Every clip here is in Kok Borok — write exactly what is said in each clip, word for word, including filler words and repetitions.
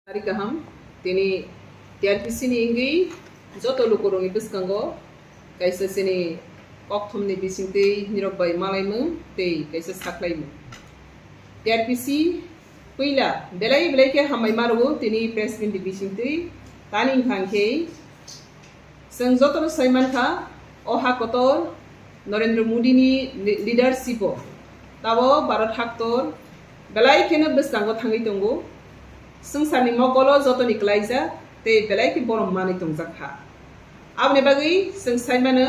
Ari kaham, tini T R P C ni wngwi joto lukurokni bwskango kaisa chini kokthumni bisingtwi nirok bai malaimung tei kaisa saklaimung. T R P C puila belai belai khe hambai ma rwo tini press meet ni bisingtwi. Tani wngkha khe chwng jotono sai mankha, o ha kotor Narendra Modi ni le-, leadership o tabo Bharat haktor belai kheno bwskango thangwi tongo. Swngcharni mokolo jotoni klaijak tei belai khe borom manwi tongjak kha. Aboni bagwi chwng sai mano,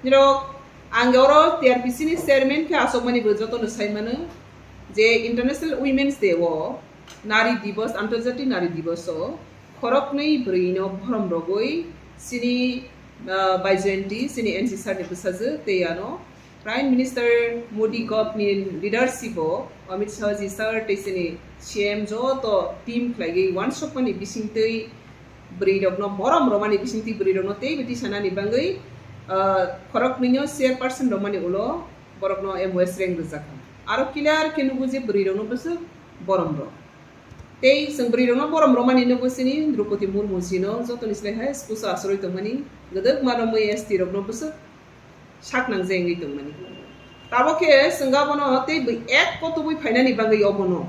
nirok ang oro T R P C ni chairman khe achukmani bo jotono sai mano je International Women's Day o, Nari Divas, Antarjati Nari Divas o khoroknwi bwrwino borom rogwi chini, ah, Baijayanti, chini N C sir ni bwsajwk tei ano Prime Minister Modi Govt ni leadership o Amit Shah ji sir tei chini C M joto team khlaiwi uansukmani bisingtwi bwrwirokno borom romani bisingtwi bwrwirokno teibo tisanani bagwi, ah, khoroknwino chairperson romani ulo borokno M O S rank rwjakha. Aro clear khe nugo je bwrwirokno bwswk borom rw. Tei chwng bwrwirokno borom romani nugo chini Droupadi Murmu jino jotoni slai hai school o achorwi tongmani, gwdwkma romwi S T rokno bwswk sak nang je wngwi tongmani. Tabok khe chwng abono tei bwi ek kotubwi phainani bagwi obono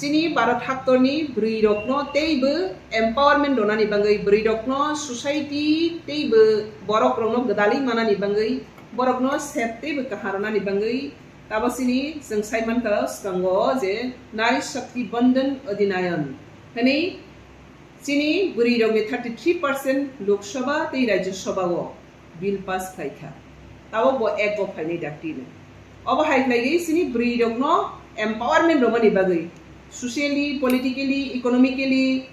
chini Bharat haktorni bwrwirokno teibo empowerment rwnani bagwi, bwrwirokno society teibo borokrokno gwdalwi manani bagwi, borokno sep teibo kaham rwnani bagwi, tabo chini chwng sai mankha swkango je Nari Shakti Vandan Adhinayan hwnwi chini bwrwirokni thirty three percent Lok Sabha tei Rajya Sabha o bill pass khlai kha. Tabok bo ek bo phainai dakti no. Obo hai khlaiwi chini bwrwirokno empowerment romani bagwi, socially, politically, economically,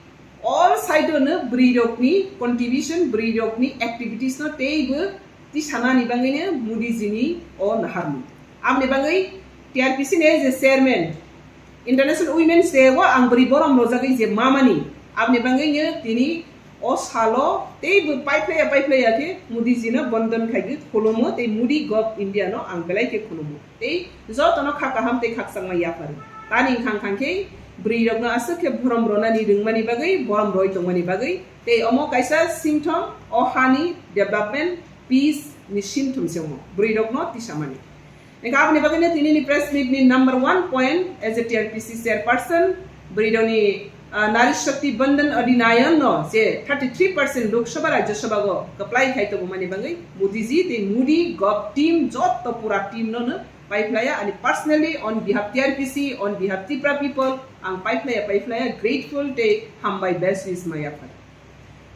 all side o no bwrwirokni contribution, bwrwirokni activities no teibo tisanani bagwino Modi jini o naharmung. Aboni bagwi T R P C ni je chairman, International Women's Day o ang bwrwi borom rojagwi je mamani, aboni bagwino tini o salo teibo paiphlaiya paiphlaiya khe Modi jino bondon khaigwi khulumo tei Modi Govt India no ang belai khe khulumo. Tei jotono kha kaham tei khakchangma yapharo. Tani wngkha khe bwrwirokno aswk khe borom ronani rwngmani bagwi, borom roi tongmani bagwi, tei omo kaisa singthom o hani development, peace ni singthom se omo bwrwirokno tisamani. Engkha aboni bagwino tinini press meet ni number one point as a T R P C chairperson, bwrwirokni, ah, Nari Shakti Vandan Adhinayan no je thirty three percent Lok Sabha Rajya Sabha o kwplai khai tongmani bagwi Modi ji tei Modi Govt team jotto pura team no no paiphlaiya, ani personally on behalf T R P C, on behalf Tripura people, ang paiphlaiya, paiphlaiya, grateful tei hambai, best wish ma yaphar.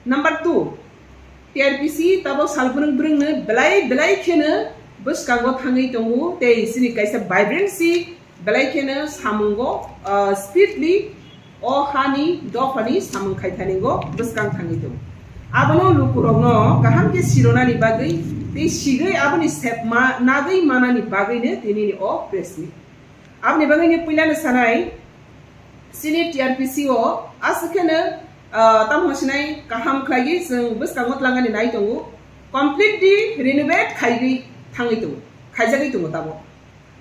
Number two, T R P C tabo sal brwng brwng no belai belai kheno bwskango thangwi tongo, tei chini kaisa vibrancy belai kheno samungo, ah, speedly o hani dophani samung khaithani go bwskang thangwi tongo. Abono lukurokno kaham khe sironani bagwi tei sigwi aboni sepma nagwi manani bagwino tinini o press meet. Aboni bagwino puilano sanai, chini T R P C o aswk kheno, ah, tamo sinai kaham khlaiwi chwng bwskango tlangani nai tongo, completely renovate khaigwi thangwi tongo, khaijagwi tongo tamo.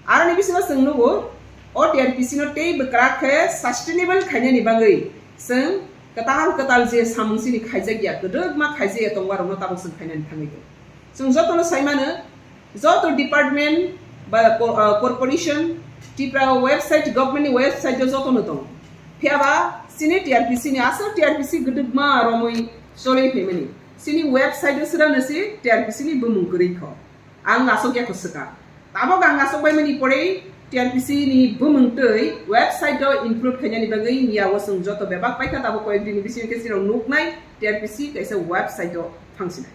Aroni bisingo chwng nugo, o T R P C no tei bwkrak khe sustainable khainani bagwi chwng kwtal kwtal je samung chini khaijak ya, kwdwkma khaijak ya tongma rokno tabok chwng khainani thangwi tongo. Chwng jotono sai mano, joto department ba co-, ah, corporation Tripura website, government ni website o jotono tongo. Phiya ba chini T R P C ni aswk T R P C kwdwkma romwi cholwi phaimani. Chini website o swrangno se T R P C ni bumung kwrwi kho. Ang aswk ya kho swkang. Tabok ang aswk bai mani pore T R P C ni bumung twi website o include khainani bagwi ya o chwng joto bebak paikha, tabok koyek din ni bisingo khe chirok nuknai T R P C kaisa website o thangsinai.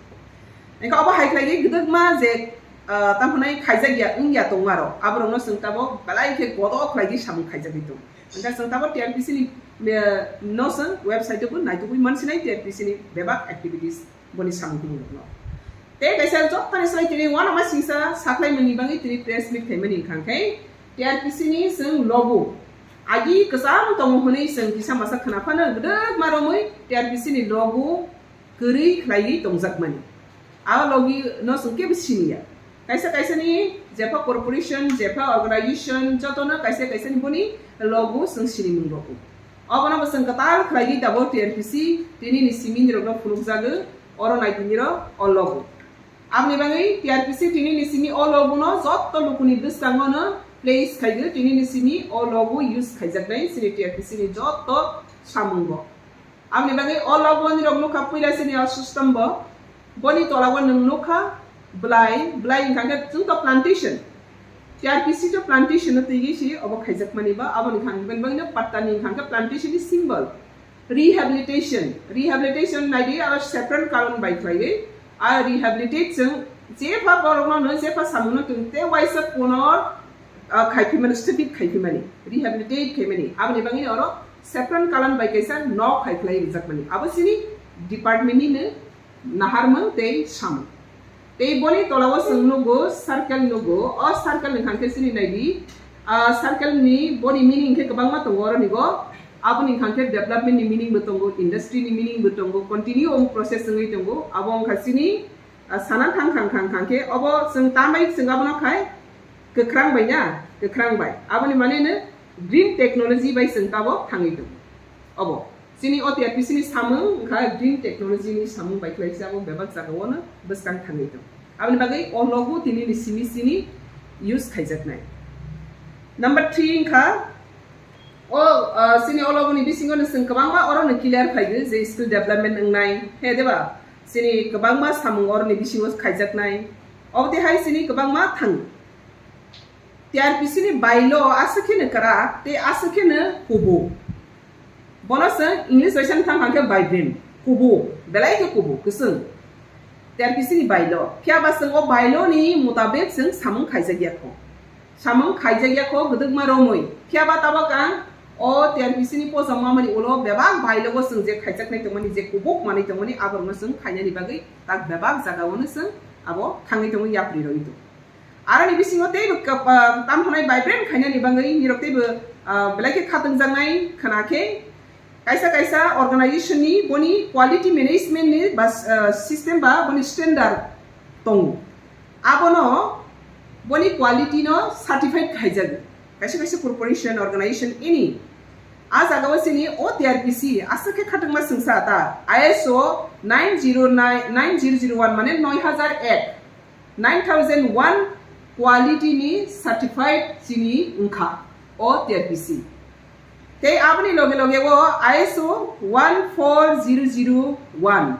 Engkha obo hai khlaiwi gwdwkma je, ah, tamo hwnai khaijak ya wng ya tongma rok, aborokno chwng tabok belai khe godo khlaiwi samung khaijagwi tongo. Engkha chwng tabok T R P C ni, eh, no chwng website o bo naitugwi mansinai T R P C ni bebak activities. Boni samung tubungrokno. Tei kaisa jottoni slai tini uanama singsa saklaimani bagwi tini press meet khaimani wngkha khe T R P C ni chwng logo agi kwcham tongo hwnwi chwng kisa masa khna phano gwdwkma romwi T R P C ni logo kwrwi khlaiwi tongjakmani. A logi no chwng kebo siniya. Kaisa kaisa ni jepha corporation, jepha organization, jotono kaisa kaisa ni boni logo chwng sinimung rokgo. Obono bo chwng kwtal khlaigwi tabuk T R P C tinini simi nirokno phunukjago, oro naitini rok o logo. Aboni bagwi T R P C tinini simi o logo no jotto lukuni bwskango no place khaigo, tinini simi o logo use khaijaknai chini T R P C ni jotto samungo. Aboni bagwi o logo nirok nukha puila chini o system bo. Boni tola o nwng nukha bwlai, bwlai wngkha khe chwng to plantation. T R P C to plantation no twiwi si obo khaijakmani ba, aboni khan ben bagwi no patta ni wngkha khe plantation ni symbol. Rehabilitation, rehabilitation naidi aro saffron karon bai khlaiwi, a rehabilitate chwng jepha borokno no jepha samungno chwng te waisa punor, ah, khaiphimani, stupid khaiphimani, rehabilitate khaimani, aboni bagwi oro saffron karon bai kaisa nok khai khlai rijakmani, abo chini department ni no naharmung tei samung. Tei boni tola o chwng nugo circle nugo, o circle ni khan khe chini naidi, ah, circle ni boni meaning khe kwbangma tongo oroni go. Aboni khan khe development ni meaning bo tongo, industry ni meaning bo tongo, continue omo process wngwi tongo. Abo wngkha chini, ah, sana thang thang thang thang khe obo chwng tambai chwng abono khai kwkhrang bai na, kwkhrang bai. Aboni mane no green technology bai chwng tabo thangwi tongo. Obo. Chini o T R P C ni samung wngkha green technology ni samung bai khlai se abo bebak jaga o no bwskang thangwi tong. Aboni bagwi o logo tini ni simi sini use khaijaknai. Number three wngkha o, ah, chini o logo ni bisingo no chwng kwbangma oro no clear phaigo je skill development wngnai he deba chini kwbangma samung oro ni bisingo khaijaknai. Obo tei hai chini kwbangma thango. T R P C ni bailo aswk kheno kwrak tei aswk kheno kubuk. Bono chwng English bai san thang thang khe vibrant, kubuk, belai khe kubuk, kwchwng. T R P C ni bailo. Phiya ba chwng o bailo ni mutabik chwng samung khaijak ya kho. Samung khaijak ya kho, gwdwkma romwi. Phiya ba tabok ang o T R P C ni posa mamani ulo bebak bailogo chwng je khaijaknai tongmani, je kubuk manwi tongmani, aborokno chwng khainani bagwi tak bebak jaga o no chwng abo thangwi tongwi yapri rwwi tong. Aroni bisingo teibo kap-, ah, tam hwnai vibrant khainani bagwi nirok teibo, ah, belai khe khatungjaknai khna khe kaisa kaisa organization ni boni quality management ni bas, ah, system ba boni standard tongo. Abono boni quality no certified khaijago. Kaisa kaisa corporation, organization, any. A jaga o chini o T R P C aswk khe khatungma swngsa ta I S O nine zero nine, nine zero zero one mane noi hazar ek. Nine thousand one quality ni certified chini wngkha o T R P C. Tei aboni loge loge o I S O one four zero zero one,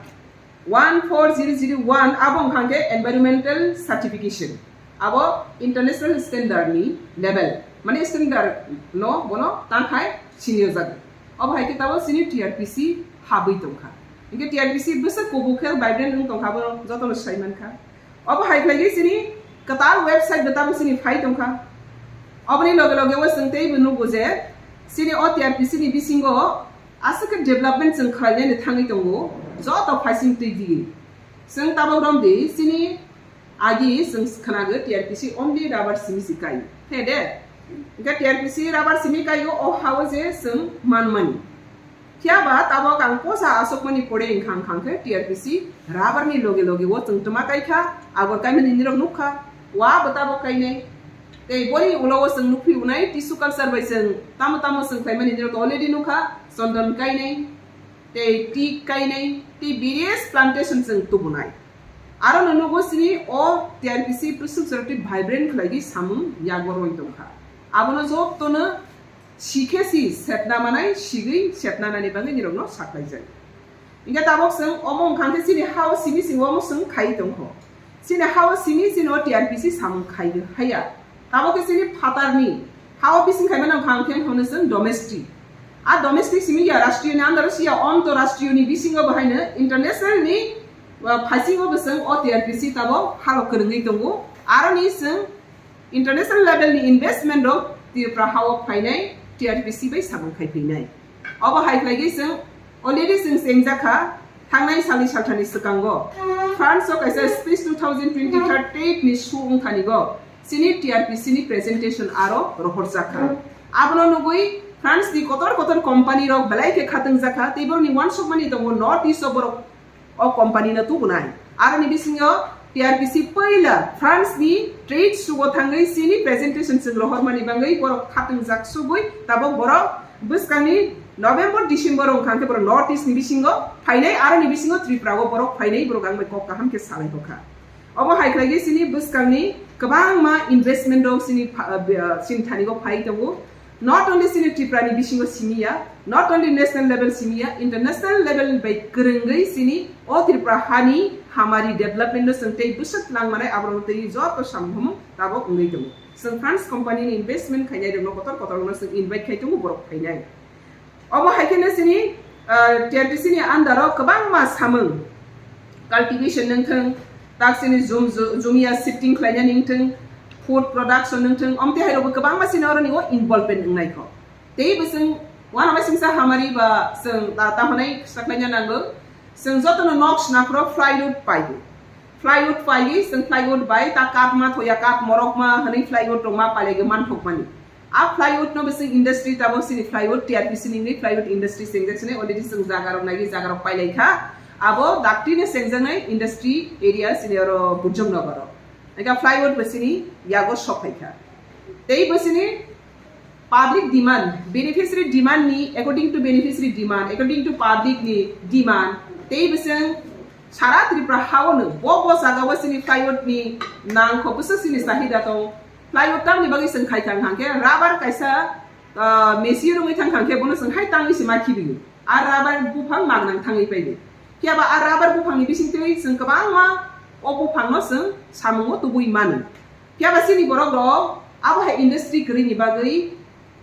one four zero zero one abo wngkha khe environmental certification, abo international standard ni level, mane standard no bono tangkhai sini o jaga. Abo hai khe tabok chini T R P C habwi tongkha. Hinkhe T R P C bwswk kubuk khe vibrant wng tongkha, abo jotono sai mankha. Obo hai khlai khe chini kwtal website bo tabok chini phai tongkha. Oboni loge loge o chwng teibo nugo je chini o T R P C ni bisingo aswk khe development chwng khlainani thangwi tongo, joto phaising twi di. Chwng tabok romdi chini agi chwng khnago T R P C only rubber simi si kai. He de? Hinkhe T R P C rubber simi kaio o hao je chwng manmani. Phiya ba tabok ang posa asokmani pore wngkha wngkha khe T R P C rubber ni loge loge o chwng twma kai kha, abor kaimani nirok nuk kha, wa bo tabok kainai. Tei boni ulo o chwng nukphi unai tissue culture bai chwng tamo tamo chwng khlaimani nirok already nuk kha, chondon kainai, tei teak kainai, tei various plantation chwng tubunai. Aro no nugo chini o T R P C bwswk jora twi vibrant khlai di samung yago roi tongkha. Abono jotono sikhe si sepna manai, sigwi sepna nani bagwi nirokno saklaijak. Hinkhe tabok chwng omo wngkha khe chini hao simi simi omo chwng khai tongkho. Chini hao simi chini o T R P C samung khai haya. Tabok khe chini phatarni hao bising khaimano wngkha khe hwnwi chwng domestic. A domestic simi ya rashtriyo ni under siya antarashtriyo ni bisingo bo haino international ni, uh, phaisingo bo chwng o T R P C tabok halok kwrwngwi tongo. Aroni chwng international level ni investment rok Tripura hao phainai T R P C bai samung khai phainai. Obo hai khlai khe chwng already chwng chengjakha thangnai salni salthani swkango France o kaisa Space two thousand twenty third trade ni show wngthani go chini T R P C ni presentation aro rohorjakha. Abono nugwi France ni kotor kotor company rok belai khe khatungjakha tei borokni uansukmani tongo North East o borok o company no tubunai. Aroni bisingo T R P C puila France ni trade show o thangwi chini presentation chwng rohormani bagwi borok khatungjak sugwi tabok borok bwskangni November, December wngkha khe borok North East ni bisingo phainai, aroni bisingo Tripura o borok phainai, borok ang bai kok kaham khe salai bokha. Obo hai khlai khe chini bwskangni kwbangma investment rok chini pha-, ah, chini thani o phai tongo. Not only chini Tripura ni bisingo simi ya, not only national level simi ya, international level bai kwrwngwi chini o Tripura hani hamari development no chwng tei bwswk nang manai aborok tei joto samung hamung tabok wngwi tongo. Chwng France company ni investment khainai rokno kotor kotor no chwng invite khai tongo borok phainai. Obo hai kheno chini, ah, T R P C ni under o kwbangma samung, cultivation nung thung, tak chini jum-, ju-, jumia shifting khlainani wng thung, food production nung thung, omte hai rokbo kwbangma chini oroni o involvement wngnai kho. Tei bo chwng uanama singsa hamari ba chwng ta-, tamo nai saklaina nango, chwng jotono nok snaphoro plywood paiwi. Plywood paiwi, chwng plywood bai ta katma thoya, kat morokma hwnwi plywood rokma pailaiwi manthokmani. A plywood no bisi industry tabok chini plywood, T R P C ni plywood industry sengjak sini already chwng jaga rok naiwi jaga rok pailai kha. Abo dakti no sengjaknai industry area chini oro Bujong Nogoro. Eka plywood bo chini yago sok phai kha. Tei bo chini public demand, beneficiary demand ni, according to beneficiary demand, according to public ni demand, tei bo chwng sara Tripura ha o no bo bo jaga o chini plywood ni nang kho bwswk chini chahida tong. Plywood tamni bagwi chwng khai thang hang khe rubber kaisa, ah, machine rwngwi thang hang khe bono chwng hai tangwi se ma khibigo. A rubber buphang magnang thangwi paigo. Phiya ba a rubber buphang ni bising twi chwng kwbangma o buphang no chwng samungo tubui mano. Phiya ba chini borok rok abo hai industry kwrwi ni bagwi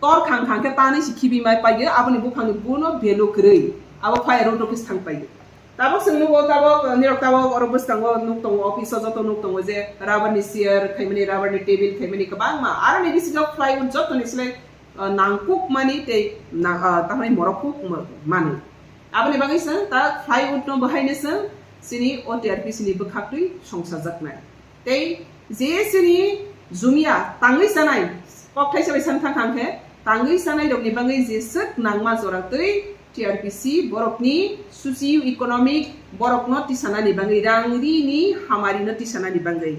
tor khang khang khe tanwi se khibi mai paigo, abo ni buphang ni bono value kwrwi abo fire road office thang paigo. Tabok chwng nugo, tabok, nirok tabok oro bwskango nuk tongo, office o joto nuk tongo je rubber ni chair khaimani, rubber ni table khaimani kwbangma. Aro ni bisingo plywood joto ni slai, ah, nangkuk mani tei na-, ah, tamni morok kuk ma-, mani. Aboni bagwi chwng ta plywood no bahaino chwng chini o T R P C ni bwkhak twi songsajaknai. Tei je chini jumia tangwi chanai, kok thaisa bai san thang thang khe, tangwi chanai rokni bagwi jeswk nangma jora twi T R P C borokni socio economic borokno tisanani bagwi, rang rini hamarino tisanani bagwi,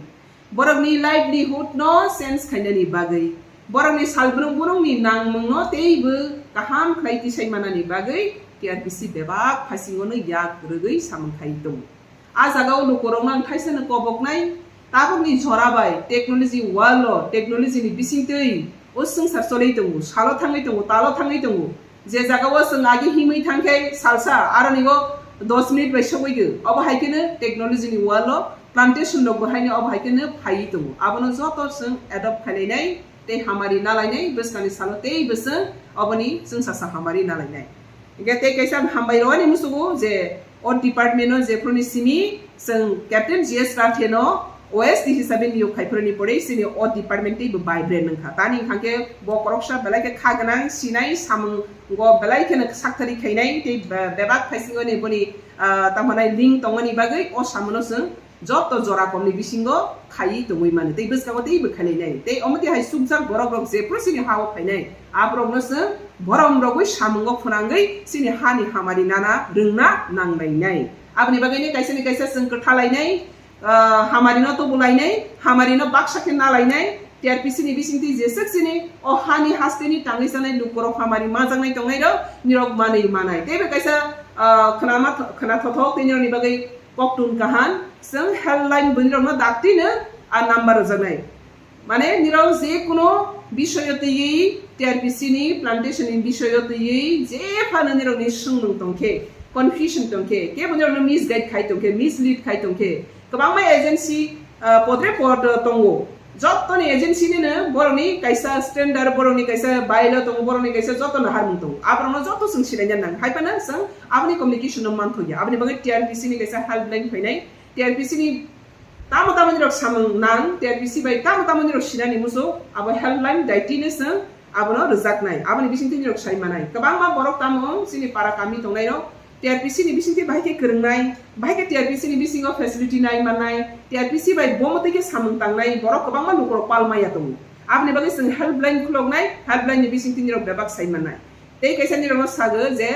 borokni livelihood no change khainani bagwi, borokni salbrung brungni nangmungno teibo kaham khlai tisai manani bagwi T R P C bebak phasingono yak rwgwi samung khai tongo. A jagao lukurokno ang thaisano koboknai, tabukni jora bai technology world o technology ni bisingtwi o swngchar choli tongo, salo thangwi tongo, talo thangwi tongo. Je jagao chwng agi himwi thangkhe salsa, aroni o dos minute bai sogwi go. Obo hai kheno technology ni world o plantation rok bo haino obo hai kheno phaiwi tongo. Abono joto chwng adopt khailainai tei hamari nalainai, bwskangni salo tei bwswng oboni chwngsasa hamari nalainai. Hingke tei kaisa ang hambai rwani musugo je o department o jephuruni simi chwng Captain G S Rathe no O S D hisabe niyok khaiphuruni pore chini o department tei bo vibrant wngkha. Tani hingkha khe bo koroksa belai khe kha gwnang, sinai samung go belai kheno saktharwi khainai tei be-, bebak phaisingo ni boni, ah, tamo nai link tongmani bagwi o samono chwng joto jora komni bisingo khaiwi tongwi mano tei bwskango teibo khailainai. Tei omo twi hai chukjak borok rok jephru chini ha-o phainai, aborokno chwng borom rogwi samungo phwnangwi chini hani hamari nana rwngna nanglainai. Aboni bagwino kaisani kaisa chwng kwthalainai, ah, hamarino tubulainai, hamarino baksa khe nalainai, T R P C ni bisingtwi jeswk chini o hani hasteni tangwi chanai lukurok hamari majaknai tongnairok nirok manwi manai. Teibo kaisa, ah, khwnama th-, khwnathothok tei nirokni bagwi koktun kaham, chwng helpline bwrwirokno daktino a number rwjaknai. Mane nirok je kuno bisoyo twiwi, T R P C ni plantation ni bisoyo twiwi je phano nirokni swngmung tongkhe, confusion tongkhe, kebo nirokno misguide khai tongkhe, mislead khai tongkhe, kwbangma agency, ah, podre pod tongo. Jottoni agency nino borokni kaisa standard, borokni kaisa bylaw tongo, borokni kaisa jotono harmung tongo. Aborokno joto chwng silaina nang. Hai phano chwng aboni communication no manthokya. Aboni bagwi T R P C ni kaisa helpline phainai. T R P C ni tamo tamo nirok samung nang, T R P C bai tamo tamo nirok sinani muchuk, abo helpline daitino chwng abono rwjaknai. Aboni bisingtwi nirok sai manai. Kwbangma borok tamo chini para kami tongnairok T R P C ni bisingtwi bahai khe kwrwngnai, bahai khe T R P C ni bisingo facility nai mannai, T R P C bai bo mwtwi khe samung tangnai borok kwbangma lukurok pal maya tongo. Aboni bagwi chwng helpline khuloknai, helpline ni bisingtwi nirok bebak sai mannai. Tei kaisa nirokno sago je,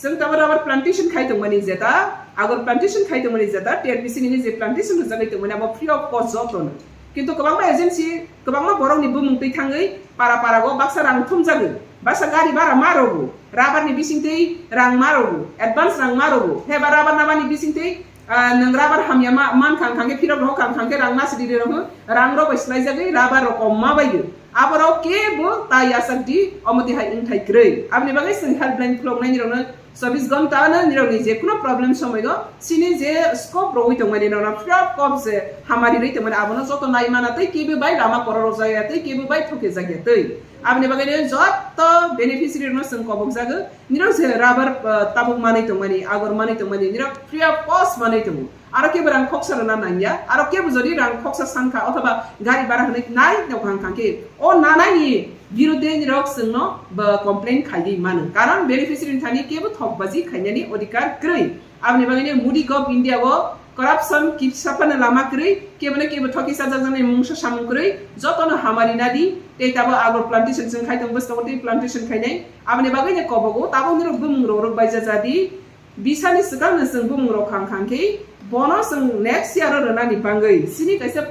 chwng tabuk rubber plantation khai tongmani jeta, agar plantation khai tongmani jeta, T R P C nini je plantation rwjagwi tongmani abo free of cost jotono. Kintu kwbangma agency, kwbangma borokni bumung twi thangwi para para go baksa rang thumjagwi. Basa gari bara ma rogo, rubber ni bising tei rang ma rogo, advance rang ma rogo. Heba rubber nabani bising tei, ah, nwng rubber hamya ma, man khang khang khe phirok rohor khang khang khe rang na sidi rohor, rang rok bai slai jagwi rubber rok kom ma bai. Aborok kebo ta yachak di, omo twi hai wngthai kwrwi. Aboni bagwi chwng helpline khulok nai nirokno chobbish ghonta no nirokni je kuno problem somoio chini je scope rogwi tongmani, norok free of cost je hamari rwi tongmani, abono joto nai mana tei kebo bai lama korok rok jaya tei kebo bai thoke jakya tei. Aboni bagwi no joto beneficiary rokno chwng kobok jago, nirok je rubber, ah, tabuk manwi tongmani, agor manwi tongmani, nirok free of cost manwi tongo. Aro kebo rang khoksa rwna nangya, aro kebo jodi rang khoksa sankha othoba gari bara hwnwi nai nokha wngkha khe, o nanani biruddhe nirok chwngno bo complain khaiwi mano, karon beneficiary ni thani kebo thokbaji khainani odhikar kwrwi. Aboni bagwino Modi Gov India o corruption kisa phano lama kwrwi, kebo no kebo thoki sajakjaknai mungsa samung kwrwi, jotono hamari nadi, tei tabo agor plantation chwng khai tongo, bwskango tei plantation khainai. Aboni bagwino kobogo tabuk nirok bumung rok rok bai jajadi. Bisani swkangno chwng bumung rok khang khang khe bono chwng next year o rwnani bagwi chini kaisa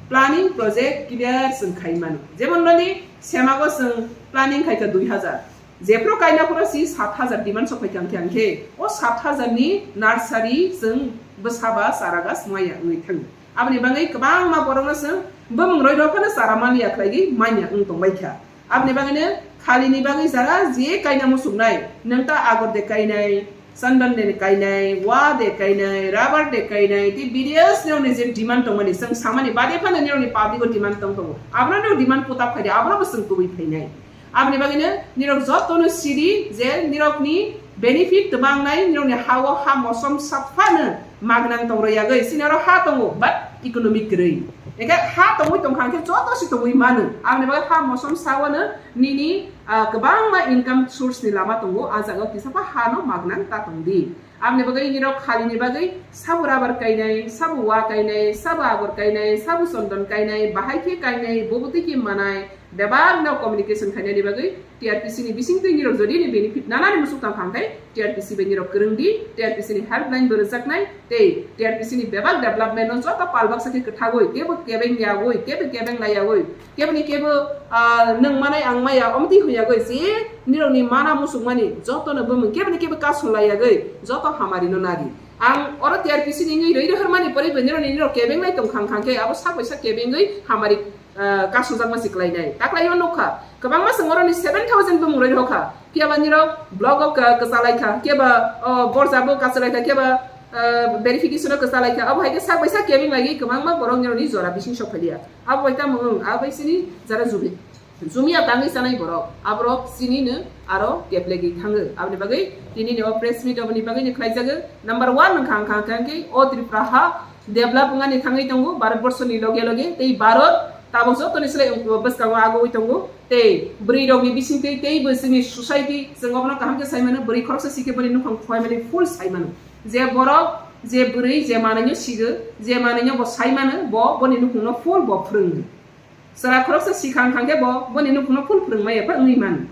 planning project clear chwng khai mano. Jemon noni semago chwng planning khai kha dui hajar. Jephru kaina phuru si sat hajar demand sok phai kha, hwnkhe, hwnkhe o sat hajar ni nursery chwng bwsaba chara gas maya wngwi thango. Aboni bagwi kwbangma borokno chwng bumung roi rok phano chara maliya khlaigwi manya wng tongbai kha. Aboni bagwino khalini bagwi jaga je kaina muchungnai, nwng ta agor de kainai, chandan de kainai, wa de kainai, rubber de kainai, tei various nirokni je demand tongmani, chwng samani bade phano nirokni public o demand tong tongo. Abono nirok demand put up khaidi, abono bo chwng tubui phainai. Aboni bagwino nirok jotono sidi je nirokni benefit twbangnai, nirokni ha-o ha mosom saphano magnang tong rwyagwi, chini oro ha tongo, but economic kwrwi. Hwnkhe ha tongwi tongkha hwnkhe joto se tongwi mano. Aboni bagwi ha mosom sa-o no nini, ah, kwbangma income source ni lama tongo, ah jaga o kisa pha ha no magnang ta tong di. Aboni bagwi nirok khalini bagwi sabo rubber kainai, sabo wa kainai, sabo agor kainai, sabo chondon kainai, bahai khe kainai, bobo twi khe manai, bebak no communication khainani bagwi T R P C ni bising twi nirok jodi ni benefit nanani musuk tang kha hwnkhe T R P C bai nirok kwrwng di, T R P C ni helpline bo rwjaknai, tei T R P C ni bebak development no joto pal baksa khe kwthagwi, kebo kebeng yagwi, kebo kebeng lai yagwi, keboni kebo, ah, nwng manai ang maya, omtwi hoyagwi, je nirokni mana musukmani jotono bumung keboni kebo kasu lai yagwi, joto hamari no nadi. Ang oro T R P C ni wngwi rwi rohormani pore bo nirokni nirok kebeng lai tong khang khang khe, abo sak bai sak kebengwi hamari, ah, kasu jakma si klai nai. Taklai o nukha, kwbangma chwng oroni seven thousand bumung rwi rohor kha. Phiya ba nirok block o ka-, kwchalai kha, phiya ba, o, borja bo kwchalai kha, phiya ba, ah, verification o kwchalai kha. Abo hai khe sak bai sak kebeng lagwi kwbangma borok nirokni jora bising sok phai liya. Abo bai tamo wng, abo bai chini jara jubi. Jumia tangwi chanai borok, aborok chinino aro keplegwi thango. Aboni bagwi tinini o press meet aboni bagwino khlaijago. Number one wngkha, wngkha, wngkha khe o Tripura ha develop wngani thangwi tongo Bharat borso ni loge loge, tei Bharat tabuk jotoni slai wng-, bwskango agoi tongo. Tei bwrwi rokni bisingtwi teibo chini society, chwng obono kaham khe sai mano, bwrwi khoroksa sikhe boni nukhung phaimani full sai mano. Je borok, je bwrwi, je manwino sigo, je manwino bo sai mano, bo boni nukhungno full bo phwrwngo. Chwra khoroksa sikhang khang khe bo boni nukhungno full phwrwngmaya phano wngwi mano.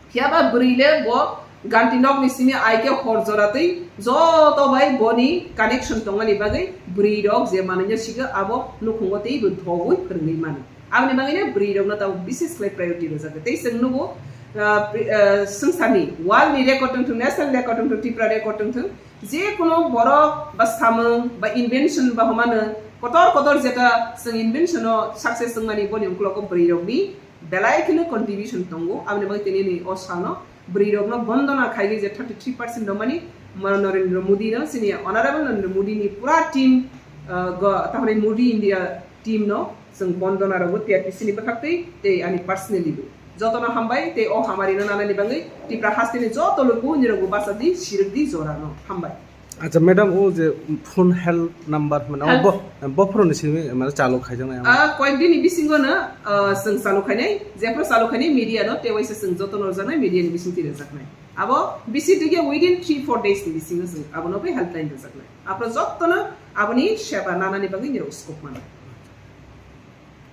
Phiya ba bwrwi le bo ganti nokni simi ai khe hor jora twi joto bai boni connection tongmani bagwi bwrwi rok je manwino sigo abo nukhungo teibo dhogwi phwrwngwi mano. Aboni bagwino bwrwi rokno tabuk bises khlai priority rwjago. Tei chwng nugo, ah, pri-, ah, swngcharni world ni record wngthung, national record wngthung, Tripura record wngthung, je kono borok ba samung ba invention ba homano kotor kotor jeta chwng invention o success wngmani boni uklogo bwrwi rokni belai kheno contribution tongo. Aboni bagwi tini ni o salno bwrwi rokno bondona khaiwi je thirty three percent rwmani Narendra Modi no, chini Honorable Narendra Modi ni pura team, ah, go, tamni Modi India team no chwng bondona rwgo T R P C ni bwkhaktwi tei ani personally bo. Jotono hambai tei o hamari no nanani bagwi Tipra hasteni joto luku nirokbo bachadi sirikdi jorano. Hambai. Acha madam, o je phone help number mane o Help. Bo, bophoroni simi mane chalu khaijaknai amo. Ah, koyek dini bisingo no, ah, chwng chalu khainai, jephru chalu khainai media no tei waisa chwng jotono rwjaknai media ni bisingtwi rwjaknai. Abo bisi digi within three four days ni bisingo chwng abono bai helpline rwjaknai. Aphuru jotono aboni seba nanani bagwi nirok scope mano.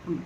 Hambai.